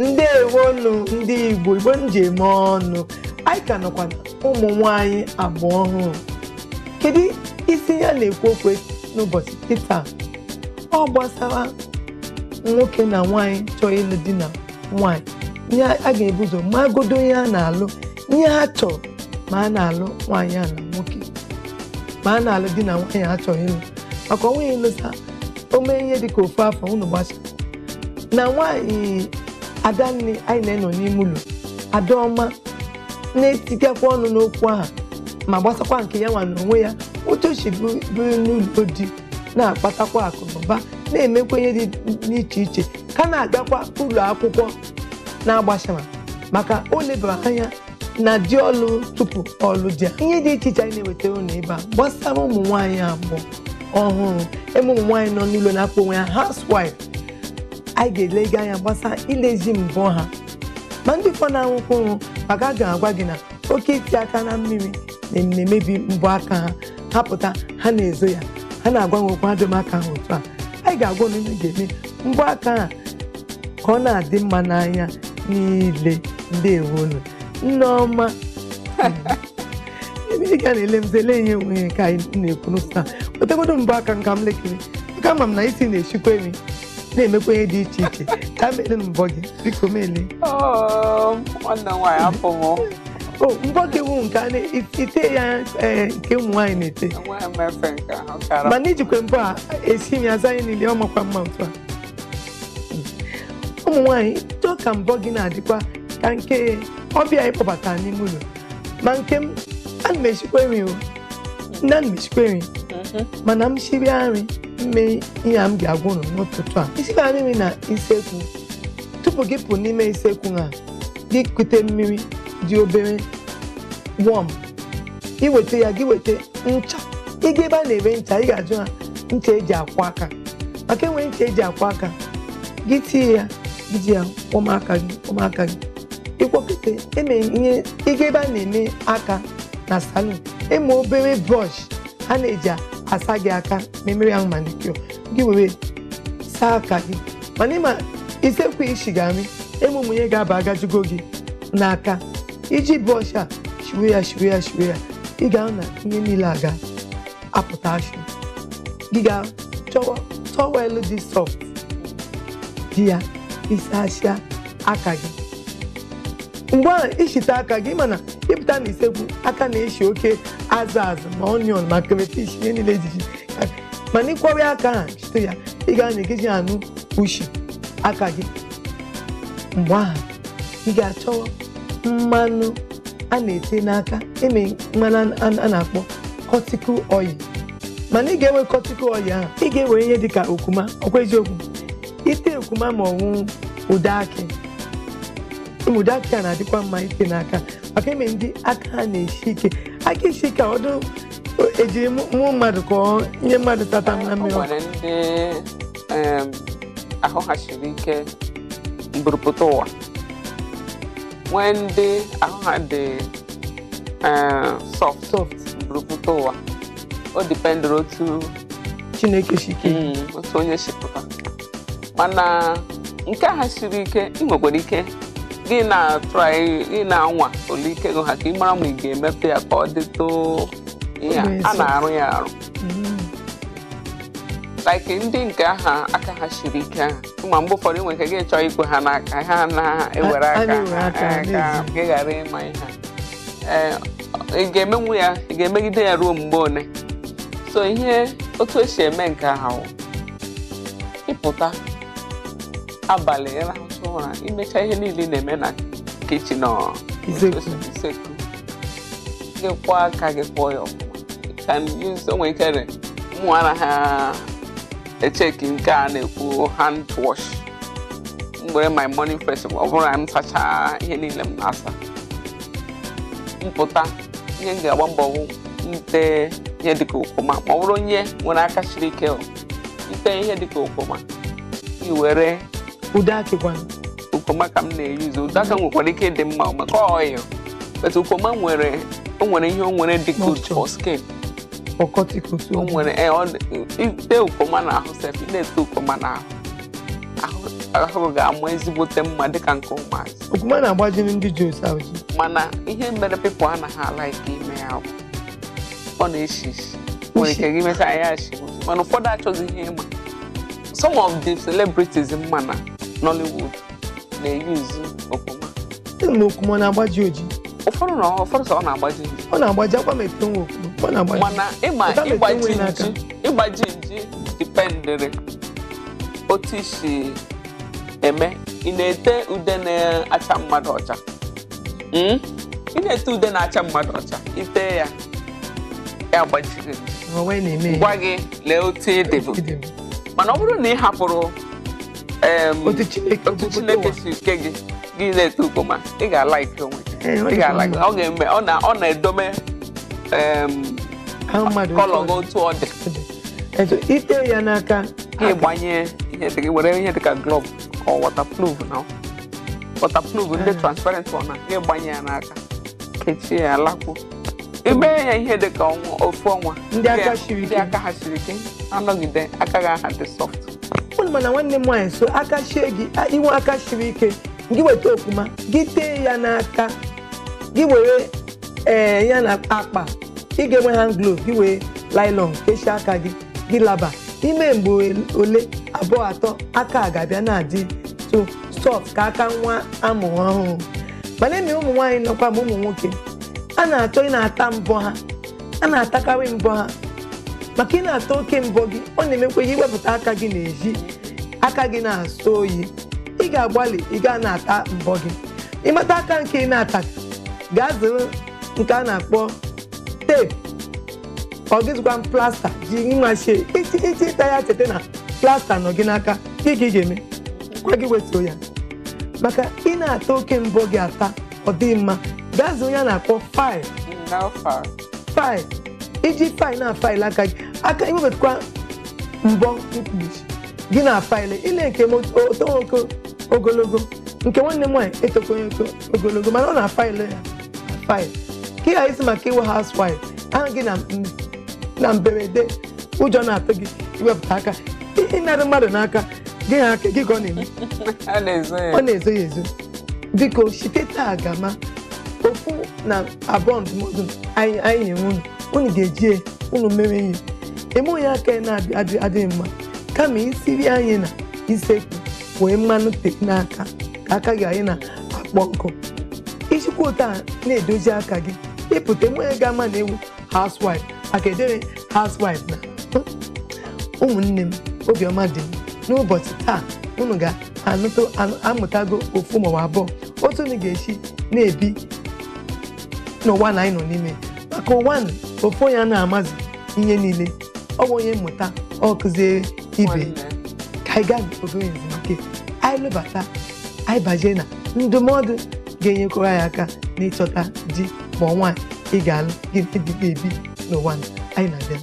Ndewonu ndị Igbo, Igbo m ji eme ọnụ. Anyị ka nọkwa na ụmụ nwanyị abụọ ọhụrụ. Kedu isi ya na-ekwu okwu n'ụbọchị kịta? Ọ gbasara nwoke na nwaanyị chọrọ ịlụ di na nwaanyị. Ihe a ga-ebu ụzọ magodo ihe a na-alụ, ihe ha chọrọ ma a na-alụ nwaanyị a na nwoke, ma a na-alụ di na nwaanyị a chọrọ ịlụ, maka onwe ịlụsa o mee ihe dịka ofu afọ unu gbasa. Na nwaanyị adanne anyị na-enọ n'ime ụlọ, Adaọma, na-etigakwa ọnụ n'okwu ahụ ma gbasakwa nke ya nwa n'onwe ya, otu o si bụrụ n'ụlọ di, na-akpatakwa akụ na ụba, na-emekwa ihe dị n'iche iche, ka na-agakwa ụlọ akwụkwọ na-agbachara, maka o lebara anya na di ọlụ tupu ọlụ di ya. Ihe dị iche iche anyị na-ewetara ụlọ ebe a gbasara ụmụ nwaanyị abụọ ọhụrụ, ebe ụmụ nwaanyị nọ n'ụlọ na-akpọ onwe ha housewife. Anyị ga-elega anya gbasara ilezi mbọ ha, ma ndị fọ na-anwụkwa ụrụ, maka a ga-agwa gị na oke iti aka na mmiri na-emebi mbọ aka ha. Ha pụta, ha na-ezo ya, ha na-agwa m okwu adịm aka ha. Otu a anyị ga-agwa unu ihe ga-eme mbọ aka ha ka ọ na-adị mma n'anya niile. Ndewonu, nneọma. Ebe ị ga na-ele m sị, ele ihe nwere ka anyị na-ekwu n'ụtụtụ a. Wetegodo mbọ aka nka m lekiri, maka ama m na isi na-eshikwa nri, na-emekwa ihe dị iche iche. Ka m ele mbọ gị, biko, m ele. Oh, nwanne m nwaanyị, afọ m. O mbọ gị wụ nke a na-ite ya, ee, nke ụmụ nwaanyị na-ete. Enweghị m efe nke ahụ kara. Mana ijikwa mbọ a esi m ya za anyị niile, ọ makwa mma otu a. Ụmụ nwaanyị chọọ ka mbọ gị na-adịkwa ka nke ọbịa anyị kpọbatara n'ime ụlọ. Ma nke m, ana m eshikwa nri o, nne, ana m eshikwa nri. Mana m shiri nri, mme ihe a m ga-agwa unu n'ụtụtụ a. Isikwa nri na isekwu, tupu gị pụ n'ime isekwu ha, gị kute mmiri dị obere warm, iweta ya, gị weta ncha. Ịga ebe a na-ere ncha, ị ga-ajụ ha ncha eji akwọ aka, maka enwere ncha eji akwọ aka. Gị tinye ya, gị ji ya kwọm aka gị, kwọm aka gị, ịkwọkete eme ihe. Ịga ebe a na-eme aka na salon, eme obere brush ha na-eji asa gị aka ma emere ahụ manicure, gị were saa aka gị. Mana ịma isekwu ishiga nri, eme ụmụnye ga-aba agajugo gị n'aka, iji brush a shiwe ya, shiwe ya, shiwe ya, ị ga-ahụ na ihe niile a ga-apụta ashụ. Gị ga-chọwa towel dị soft ji ya isachịa aka gị. Mgbe ahụ ishite aka gị, mana ịpụta na isekwu, aka na-eshi oke azụ, azụ ma onion ma crayfish, ihe niile ejiji. Mana ịkwọrọ aka ha chite ya, ị ga na egeji anụ ushi aka gị. Mgbe ahụ ị ga-achọ mmanụ a na-ete n'aka, eme mmanụ a na-akpọ cuticle oil. Mana ị ga-enwe cuticle oil ahụ, ị ga-ewere ihe dịka okwuma, ọkwa eziokwu, ite okwuma ma ọ wụ ụda akị. Ụmụ ụda akị a na-adịkwa mma ite n'aka, maka eme ndị aka ha na-esi ike, aka isi ike ọdụ ejiri mụ mmadụ ka ọ nye mmadụ tata na O mmiri. Nwere ndị ahụ ha siri ike mburupụta ụwa, nwee ndị ahụ ha dị soft soft mburupụta ụwa. O dependụrụ otu Chineke shike. Otu onye si pụta. Mana nke ha siri ike, ị nwekwara ike gị na-try, gị na-anwa ole ike gị ha, ka ị mara ma ị ga-emepe ya ka ọ dịtụ ihe a. A na-arụ ya arụ. Like ndị nke aha aka ha siri ike ahụ, ma mgbe ụfọdụ nwere ike gị chọọ ikwe ha n'aka, ha na-ewere Ha aka na-ewere ha aka, ka na-ezi. gị ghara ịma ihe a. Ee, ị ga-emenwu ya, ị ga-emegide ya ruo mgbe one. So ihe otu esi eme nke ahụ, ịpụta abalị, ịrahụcha ụra, imecha ihe niile ị na-eme na kitchen ọ Isekwu. Isekwu, gị kwọọ aka gị, kwọọ ya ọfụma. You can use, o nwere ike re mụ anaghị echeki nke a na-ekwu hand wash. M were my morning fresh, ọ bụrụ na m sachaa ihe niile m na-asa, mpụta, ihe m ga-agba mbọ bụ nte ihe dịka okwuma. Ma ọ bụrụ onye nwere aka siri ike, o ite ihe dịka okwuma, i were Ụda akịkwanụ? Okwuma ka m na-eyuzu. Ụda aka nwekwara ike ịdị mma maka oil, but okwuma nwere, o nwere ihe o nwere dị good Moisture. for skin. Ọkọtikotu. O nwere ite okwuma n'ahụ sef, ị na-ete okwuma n'ahụ ahụ. Ahụ ga-ama ezigbote mma dịka nke ụmụazị. Okwuma na-agbajiri ndị ji osu ahụ ji. Mana ihe mere people anaghị a-like ime ya bụ ọ na-eshi isi, nwere ike gị mechaa ya ashi, mana ụfọdụ achọghị ihe ịma. Some of the celebrities mma na Nollywood na-eyuzu okwuma. Sị na okwuma na-agbaji oji. Ụfọdụ na ụfọdụ sọ ọ na-agbaji nji. Ọ na-agbaji akwa ma ete nwa okwuma, ọ na-agbaji. Mana ịma Ụta na-ete ịgbaji nwe n'aka. nji, ịgbaji nji dependịrị otu isi eme. Ị na-ete ude na-acha mmadụ ọcha. Ị na-ete ude na-acha mmadụ ọcha, ite ya, ya agbajiri nji. Ma nwaanyị na-eme ya. Gwa gị lee otu ị dị bụ. Ịdị m. Mana ọ bụrụ na ị hapụrụ Otu Chineke otu Chineke si ke gị, gị na-ete ukoma, ị ga-a-like onwe gị. Ee, ọ Ị dịkwa ga-a-like. mma. Ọ ga-eme ọ na-edome Ahụ mmadụ colour otu gị otu ọ dị. ọ dị. Etu ite ya n'aka. Gị gbanye ihe dị gị, were ihe dịka glove or waterproof, na waterproof ndị transparent one, na gị gbanye ya n'aka, kechie ya, lakpuo. Ime ya ihe dịka ọnwa, ofu ọnwa. Ndị aka siri Ndị ike. aka ha siri ike anọgide aka gị aha dị soft. Ụnụ mana nwanne m nwaanyị so aka shie gị, inwe aka siri ike, gị weta okwuma gị tee ya n'aka gị, were ee ya na akpa ị ga-enwe hand glove gị, wee nylon kechie aka gị, gị laba ime mgbe ole abụọ atọ, aka a ga-abịa na-adị too soft ka aka nwa amụrụ ọhụrụ. Mana emi ụmụ nwaanyị nọkwa ma ụmụ nwoke a na-achọ ị na-ata mbọ ha, a na-atakarị mbọ ha, maka ị na-ata oke mbọ gị, ọ na-emekwa gị iwepụta aka gị na-eji aka gị na-asọ oyi. Ị ga-agbalị ị gaa na-ata mbọ gị, ịmata aka nke ị na-ata, gaa zụrụ nke a na-akpọ tape, ọ gị zụkwa plaster ji ịmachie iti iti ịta ya. Cheta na plaster nọ gị n'aka gị ka ị ga-eme kwa gị wetuo ya, maka ị na-ata oke mbọ gị ata, ọ dịghị mma. Gaa zụrụ ya na-akpọ file. N'afọ. File, iji file na file aka gị, aka iwebatakwa mbọ mkpuchi gị na file ile nke m oto nwoke ogologo, nke nwanne m nwaanyị etokwa oke ogologo, mana ọ na file ya file ka ị ghara isi maka ịwụ housewife ahụ gị na mberede ụjọ na-atụ gị iwepụta aka ịnara mmadụ n'aka gị ha aka gị ka ọ na-eme. A na-ezo ya. Ọ na-ezo ya ezo. Biko, site taa gama, ofu na abụọ ndụmọdụ anyị na-enwe unu, unu ga-eji unu mere ihe eme onye aka ya na-adị adịghị mma, kama isiri anyị na isekwu wee mmanụ tee n'aka ka aka gị anyị na-akpọ nkụ, isikwa ụtọ a na-edozi aka gị, ịpụta enweghị ga-ama na ewu housewife maka edere housewife. Na ụmụnne m, obiọma dị m n'ụbọchị taa unu ga-anụtụ amụtago ofu maọbụ abụọ otu unu ga-esi na-ebi n'ụwa na anyị nọ n'ime, maka ụwa na ofu onye a na-amazi ihe niile, ọ bụ onye mmụta ọ kụziere ibe. Nwanne. Ka anyị gaa obere ezumike, anyị lụbata, anyị baje na ndụmọdụ ga-enyekwara anyị aka n'ịchọta di ma ọ nwaanyị ị ga-alụ gị na ebibi ebi n'ụwa anyị na-abịa.